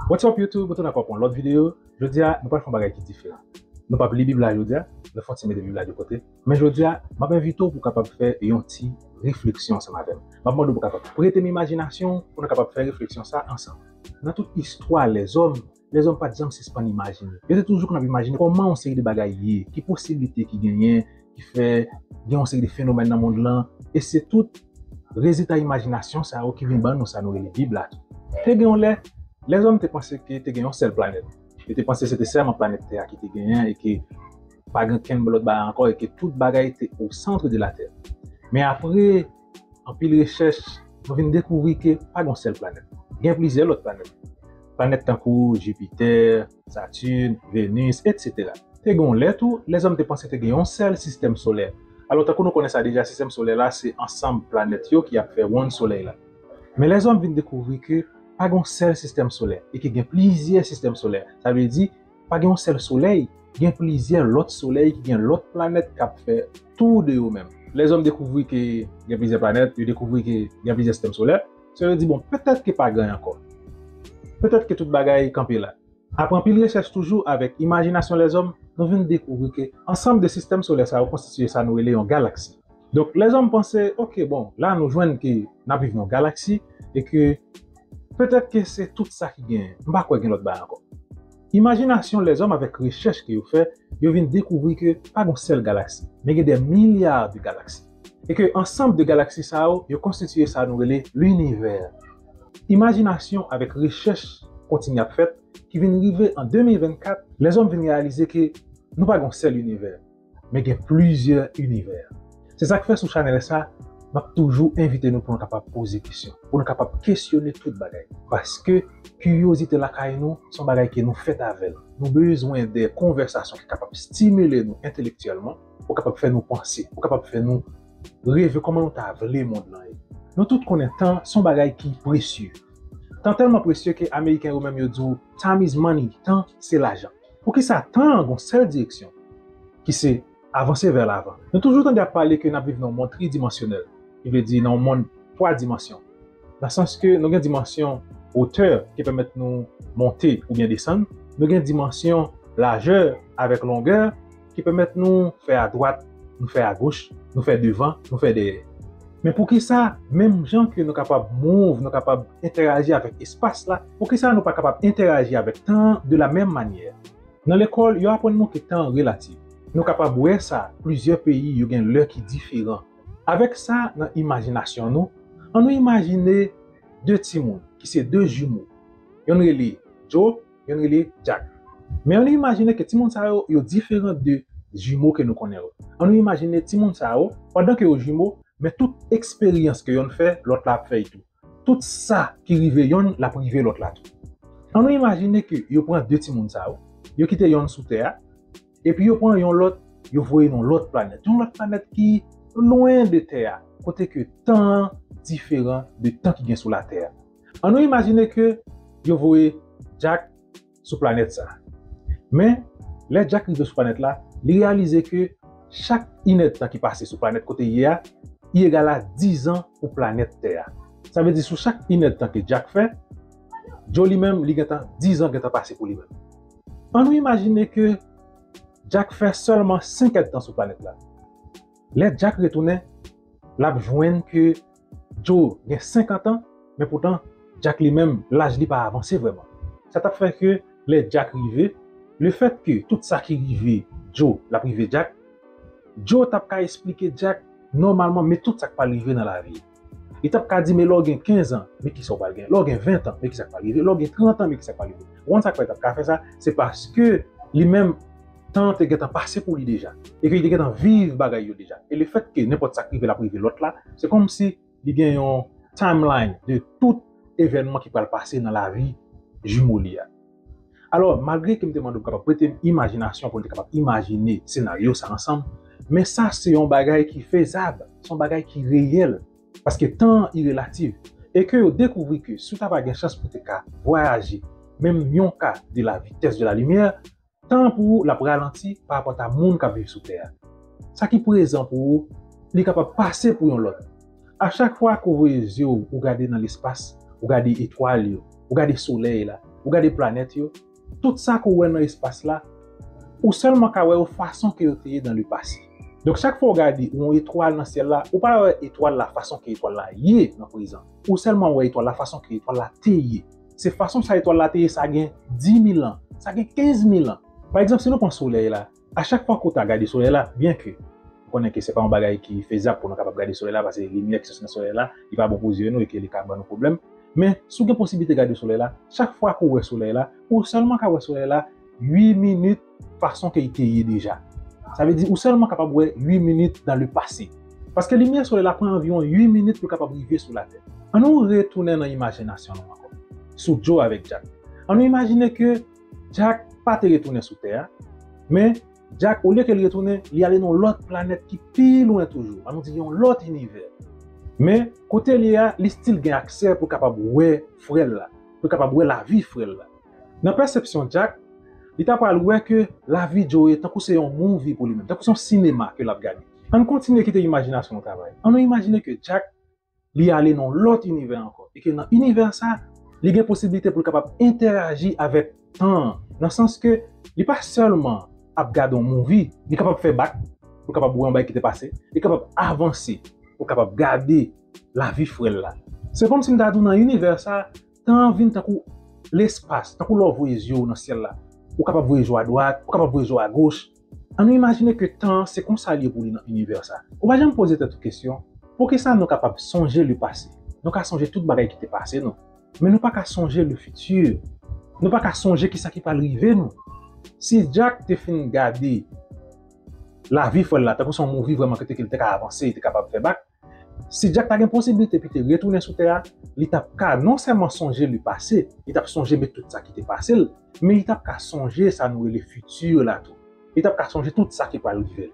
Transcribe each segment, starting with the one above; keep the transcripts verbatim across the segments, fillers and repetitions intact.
What's up YouTube? Mwen tounen ankò pou yon lòt videyo. Jodi a, nou pral fè yon bagay ki diferan. Nou p ap li Bib la jodi a, nou fè yon ti mete Bib la de kote. Men jodi a, m ap envite w pou w kapab fè yon ti refleksyon ansanm avè m. M ap mande w pou w kapab prete m imajinasyon w pou nou kapab fè refleksyon sa ansanm. Nan tout istwa lèzòm, lèzòm pa t janm sispann imajine. Yo te toujou konn ap imajine kòman yon seri de bagay ye, ki posiblite ki genyen, ki fè gen yon seri de fenomèn nan mond lan, e se tout rezilta imajinasyon sa yo ki vin ban nou sa nou rele Bib la tou. Te gen yon lè, lèzòm te panse ke te gen yon sèl planèt. Yo te panse se te sèlman planèt Tè a ki te genyen e ke pa gen kenn lòt bagay ankò e ke tout bagay te au centre de la Terre. Men apre anpil rechèch, nou vin dekouvri ke pa gen yon sèl planèt. Gen plizyè lòt planèt. Planèt tankou Jipitè, Satèn, Venus, etsetera. Te gen yon lè tou, lèzòm te panse te gen yon sèl sistèm solè. Alò, tankou nou konnen sa deja, sistèm solè la se ansanm planèt yo ki ap fè wonn Solèy la. Men lèzòm vin dekouvri ke pa gen yon sèl sistèm solè e ke gen plizyè sistèm solè. Sa vle di, pa gen yon sèl Solèy, gen plizyè lòt Solèy ki gen lòt planèt k ap fè tou de yo menm. Lèzòm dekouvri ke gen plizyè planèt, yo dekouvri ke gen plizyè sistèm solè. Sa yo di, bon, petèt ke pa gen ankò. Petèt ke tout bagay kanpe la. Apre anpil rechèch toujou avèk imajinasyon lèzòm, nou vin dekouvri ke ansanm de sistèm solè sa yo konstitiye sa nou rele yon galaksi. Donk, lèzòm panse, oke, bon, la nou jwenn ke n ap viv nan yon galaksi e ke petèt ke se tout sa ki genyen. M pa kwè gen lòt bagay ankò. Imajinasyon lèzòm avèk rechèch ke yo fè, yo vin dekouvri ke pa gen yon sèl galaksi, men gen dè milya de galaksi. E ke ansanm de galaksi sa yo, yo konstitiye sa nou rele linivè. Imajinasyon avèk rechèch kontinye ap fèt, ki vin rive an de mil vennkat, lèzòm vin reyalize ke nou pa gen yon sèl inivè, men gen plizyè inivè. Se sa k fè sou chanèl sa, m ap toujou envite nou pou nou kapab poze kesyon, pou nou kapab kesyone tout bagay. Paske kiryozite lakay nou, se yon bagay ke nou fèt avè l. Nou bezwen de konvèsasyon ki kapab estimile nou entelektyèlman, pou kapab fè nou panse, pou kapab fè nou reve kòman nou ta vle mond lan ye. Nou tout konnen tan se yon bagay ki presye. Tan tèlman presye ke Ameriken yo menm yo di w, "Time is money," tan se lajan. Poukisa tan an gen yon sèl direksyon, ki se avanse vè lavan? Nou toujou tande ap pale ke n ap viv nan yon mond tridimansyonèl, ki vle di nan yon mond twa dimansyon. Nan sans ke nou gen dimansyon wotè ki pèmèt nou monte oubyen desann, nou gen dimansyon lajè avèk longè ki pèmèt nou fè adwat, nou fè agoch, nou fè devan, nou fè dèyè. Men poukisa, menm jan ke nou kapab move, nou kapab entèyaji avèk espas la, poukisa nou pa kapab entèyaji avèk tan an de la menm manyè? Nan lekòl, yo aprann nou ke tan an relatif. Nou kapab wè sa, plizyè peyi yo gen lè ki diferan. Avèk sa nan imajinasyon nou, ann nou imajine de timoun ki se de jimo. Yonn rele Joe, yonn rele Jack. Men ann nou imajine ke timoun sa yo, yo diferan de jimo ke nou konnen yo. Ann nou imajine timoun sa yo, pandan ke yo jimo, men tout eksperyans ke yonn fè, lòt la ap fè l tou. Tout sa ki rive yonn, l ap rive lòt la tou. Ann nou imajine ke yo pran de timoun sa yo, yo kite yonn sou tè a, epi yo pran yon lòt, yo voye nan yon lòt planèt. Yon lòt planèt ki lwen de tè a, kote ke tan an diferan de tan ki gen sou latè a. Ann nou imajine ke yo voye Jack sou planèt sa. Men, lè Jack rive sou planèt la, li reyalize ke chak inèdtan ki pase sou planèt kote l ye a, li egal a dizan pou planèt Tè a. Sa vle di sou chak inèdtan ke Jack fè, Joe li menm, li gentan dizan gentan pase pou li menm. Ann nou imajine ke Jack fè sèlman senk èdtan sou planèt la. Lè Jack retounen, l ap jwenn ke Joe gen senkant an, men poutan, Jack li menm, laj li pa avanse vrèman. Sa t ap fè ke lè Jack rive, lefèt ke tout sa ki rive Joe, l ap rive Jack, Joe t ap ka esplike Jack nòmalman, men tout sa k pral rive nan lavi. Li t ap ka di, men lè w gen kenz an, men kisa w pral gen. Lè w gen ven an, men kisa k pral rive. Lè w gen trant an, men kisa k pral rive. Ou konn sa k fè l t ap ka fè sa? Se paske li menm, tan an te gentan pase pou li deja. E ke li te gentan viv bagay yo deja. E lefèt ke nenpòt sa k rive l ap rive lòt la, se kòmsi li gen yon timeline de tout evènman ki pral pase nan lavi jimo li a. Alò, malgre ke m te mande w pou kapab prete m imajinasyon pou n te kapab imajine senaryo sa ansanm, men sa se yon bagay ki fezab, se yon bagay ki reyèl, paske tan an irelatif, e ke yo dekouvri ke si w ta va gen chans pou te ka vwayaje, menm yon ka de la vitès de la limyè, tan an pou ou l ap ralanti pa rapòt a moun k ap viv sou tè a. Sa ki prezan pou ou, li kapab pase pou yon lòt. A chak fwa ke w voye zye w, ou gade nan lespas, ou gade etwal yo, ou gade solèy la, ou gade planèt yo, tout sa ke w wè nan espas la, ou sèlman ka wè yo fason ke yo te ye dans le passé. Donk, chak fwa w gade yon etwal nan syèl la, ou pa wè etwal la fason ke etwal la ye nan prezan. Ou sèlman wè etwal la fason ke etwal la te ye. Se fason sa etwal la te ye, sa gen dis mil an, sa gen kenz mil an. Pa egzanp, si nou pran solèy la, a chak fwa ke w ta gade solèy la, byen ke ou konnen ke se pa yon bagay ki fezab pou nou kapab gade solèy la, paske limyè ki soti nan solèy la, li pa bon pou zye nou e ke li ka ban nou pwoblèm. Men, si w gen posiblite gade solèy la, chak fwa ke w wè solèy la, ou sèlman ka wè solèy la uit minit fason ke li te ye deja. Sa vle di, ou sèlman kapab wè uit minit dans le passé. Paske limyè solèy la pran anviwon uit minit pou l kapab rive sou Latè. Ann nou retounen nan imajinasyon nou ankò. Sou Joe avèk Jack. Ann nou imajine ke Jack pa te retounen sou tè a, men Jack, olye ke l retounen, li ale nan yon lòt planèt ki pi lwen toujou. Ann nou di yon lòt inivè. Men, kote l ye a, li still gen aksè pou l kapab wè frè l la, pou l kapab wè lavi frè l la. Nan pèsepsyon Jack, li ta pral wè ke lavi Joe tankou se yon movie pou li menm, tankou se yon sinema ke l ap gade. Ann kontinye kite imajinasyon nou travay. Ann nou imajine ke Jack li ale nan yon lòt inivè ankò. E ke nan inivè sa, li gen posiblite pou l kapab entèyaji avèk tan an. Nan sans ke li pa sèlman ap gade yon movie, li kapab fè bak, pou l kapab wè yon bagay ki te pase, li kapab avanse, pou l kapab gade lavi frè l la. Se kòmsi m ta di w nan inivè sa, tan an vin tankou lespas, tankou lè w voye zye w nan syèl la. Ou kapab voye zye w adwat, ou kapab voye zye w agoch, Ann nou imajine ke tan an se konsa l ye pou li nan inivè sa. Ou pa janm poze tèt ou kesyon, poukisa nou kapab sonje le passé? Nou ka sonje tout bagay ki te pase nou, men nou pa ka sonje le futur. Nou pa ka sonje kisa ki pral rive nou. Si Jack te fin gade lavi frè l la tankou se yon movie vrèman kote ke l te ka avanse, li te kapab fè bak, si Jack ta gen posiblite pou te retounen sou tè a, li t ap ka non sèlman sonje le passé, li t ap sonje men tout sa ki te pase l, men li t ap ka sonje sa nou rele futur la tou. Li t ap ka sonje tout sa ki pral rive l.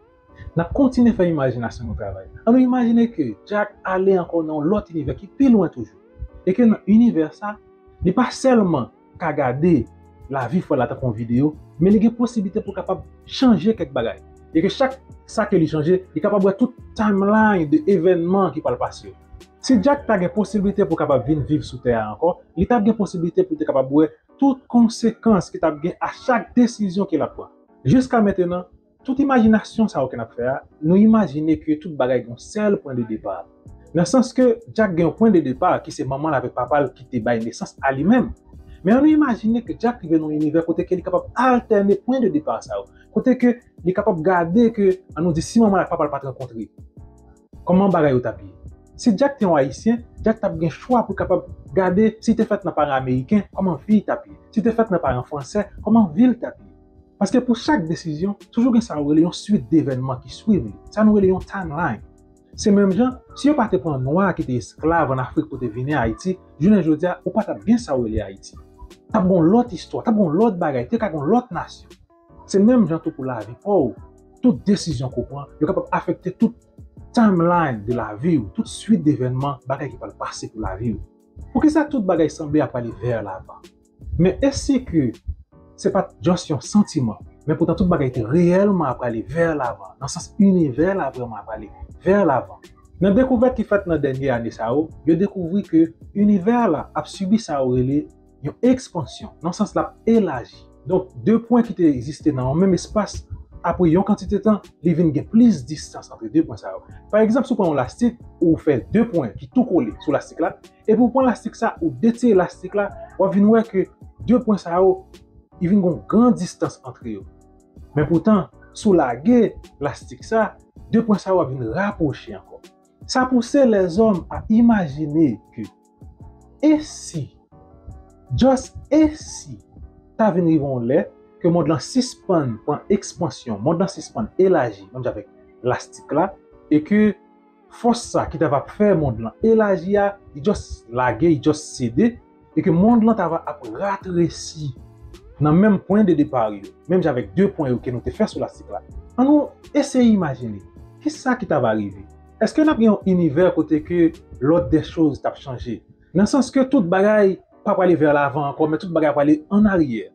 N ap kontinye fè imajinasyon nou travay. Ann nou imajine ke Jack ale ankò nan yon lòt inivè ki pi lwen toujou. E ke nan inivè sa, li pa sèlman ka gade lavi frè l la tankou yon videyo, men li gen posiblite pou kapab chanje kèk bagay. E ke chak sa ke li chanje, li kapab wè tout timeline de evènman ki pral pase yo. Si Jack ta gen posiblite pou kapab vin viv sou tè a ankò, li t ap gen posiblite pou te kapab wè tout konsekans ki t ap gen a chak desizyon ke l ap pran. Jiska mentenan, tout imajinasyon sa yo ke n ap fè a, nou imajine ke tout bagay gen yon sèl pwen de depa. Nan sans ke Jack gen yon pwen de depa ki se manman l avèk papa l ki te bay nesans a li menm. Men ann nou imajine ke Jack rive nan yon inivè kote ke li kapab altène pwen de depa sa yo, kote ke li kapab gade ke, ann nou di, si manman l ak papa l pa t rankontre, kòman bagay yo t ap ye? Si Jack te yon Ayisyen, Jack t ap gen chwa pou l kapab gade si l te fèt nan paran ameriken, kòman vi l t ap ye? Si l te fèt nan paran fransè, kòman vi l t ap ye? Paske pou chak desizyon, toujou gen sa yo rele yon swit devènman ki swiv li. Sa nou rele yon timeline. Se menm jan, si yo pa te pran nwa ki te esklav ann Afrik pou te vini Ayiti, jounen jodi a, ou pa t ap gen sa yo rele Ayiti. T ap gen yon lòt istwa, t ap gen yon lòt bagay, te ka gen yon lòt nasyon. Se menm jan tou pou lavi pa w. Tout desizyon ke w pran, yo kapab afekte tout timeline de lavi w, tout swit devènman, bagay ki pral pase pou lavi w. Poukisa tout bagay sanble ap prale vè lavan? Men e si ke se pa t just yon santiman, men poutan tout bagay te reyèlman ap prale vè lavan, nan sans inivè la vrèman ap prale vè lavan? Nan dekouvèt ki fèt nan dènye ane sa yo, yo dekouvri ke inivè la ap sibi sa yo rele yon ekspansyon, nan sans l ap elaji. Donk, de pwen ki te egziste nan yon menm espas, apre yon kantite tan, li vin gen plis distans antre de pwen sa yo. Pa egzanp, si w pran yon lastik, ou fè de pwen ki tou kole sou lastik la, epi w pran lastik sa, ou detire lastik la, w ap vin wè ke de pwen sa yo, li vin gen yon gran distans antre yo. Men poutan, si w lage lastik sa, de pwen sa yo ap vin rapwoche ankò. Sa pouse lèzòm a imajine ke e si, just e si, ta vin rive yon lè ke mond lan sispann pran ekspansyon, mond lan sispann elaji, menm jan avèk lastik la, e ke fòs sa ki ta va fè mond lan elaji a, li just lage, li just sede, e ke mond lan ta va ap ratresi nan menm pwen de depa yo, menm jan avèk de pwen yo ke nou te fè sou lastik la. Ann nou eseye imajine, kisa ki ta va rive? Èske n ap gen yon inivè kote ke lòd dè choz t ap chanje? Nan sans ke tout bagay pa prale vè lavan ankò, men tout bagay prale ann aryè.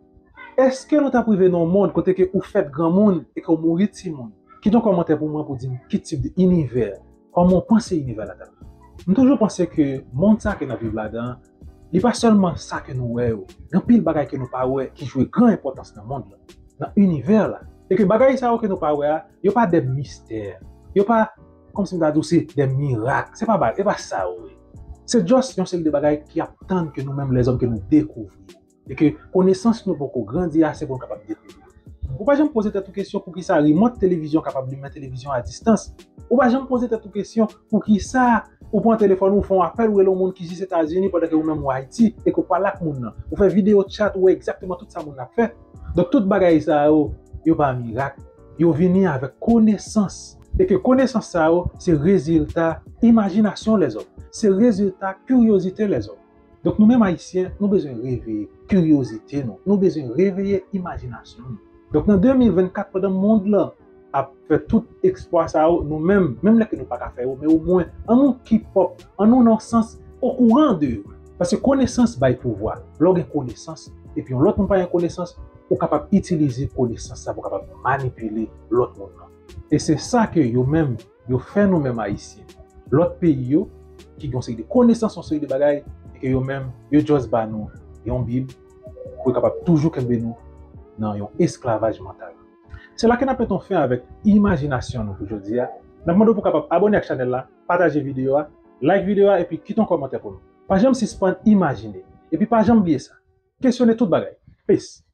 Èske nou t ap rive nan yon mond kote ke ou fèt granmoun e ke w mouri timoun? Kite yon kòmantè pou mwen pou di m ki tip de inivè, kòman w panse inivè la t ap ye. M toujou panse ke mond sa ke n ap viv ladan an, Li pa sèlman sa ke nou wè yo. Gen anpil bagay ke nou pa wè ki jwe gran enpòtans nan mond lan, nan inivè la. E ke bagay sa yo ke nou pa wè a, yo pa de mistè. Yo pa kòmsi m ta di w se de mirak. Se pa bagay, e pa sa yo ye. Se just yon seri de bagay ki ap tann ke nou menm lèzòm ke nou dekouvri. E ke konesans nou poko grandi ase pou nou kapab dekouvri. Ou pa janm poze tèt ou kesyon poukisa remòt televizyon kapab limen televizyon a distans. Ou pa janm poze tèt ou kesyon poukisa ou pran telefòn ou fè yon apèl ou rele yon moun ki jis Etazini pandan ke ou menm ou Ayiti e ke ou pale ak moun nan. Ou fè videyo chat ou wè egzakteman tout sa moun nan ap fè. Donk tout bagay sa yo, yo pa mirak. Yo vini avèk konesans. E ke konesans sa yo se rezilta imajinasyon lèzòm. Se rezilta kiryozite lèzòm. Donk nou menm Ayisyen, nou bezwen reveye kiryozite nou. Nou bezwen reveye imajinasyon nou. Donk nan de mil vennkat, pandan mond lan ap fè tout eksplwa sa yo, nou menm, menm lè ke nou pa ka fè yo, men omwen, an nou keep up, an nou nan sans okouran de yo. Paske konesans bay pouvwa. Lè w gen konesans, epi yon lòt moun pa gen konesans, ou kapab itilize konesans sa pou w kapab manipile lòt moun nan. E se sa ke yo menm, yo fè nou menm Ayisyen. Lòt peyi yo, ki gen yon seri de konesans, yon seri de bagay, e ke yo menm, yo just ba nou yon Bib pou yo kapab toujou kenbe nou nan yon esklavaj mantal. Se la ke n ap met yon fen avèk imajinasyon nou pou jodi a. N ap mande w pou w kapab abòne ak chanèl la, pataje videyo a, like videyo a, epi kite yon kòmantè pou nou. Pa janm sispann imajine. Epi pa janm bliye sa. Kesyone tout bagay. Peace.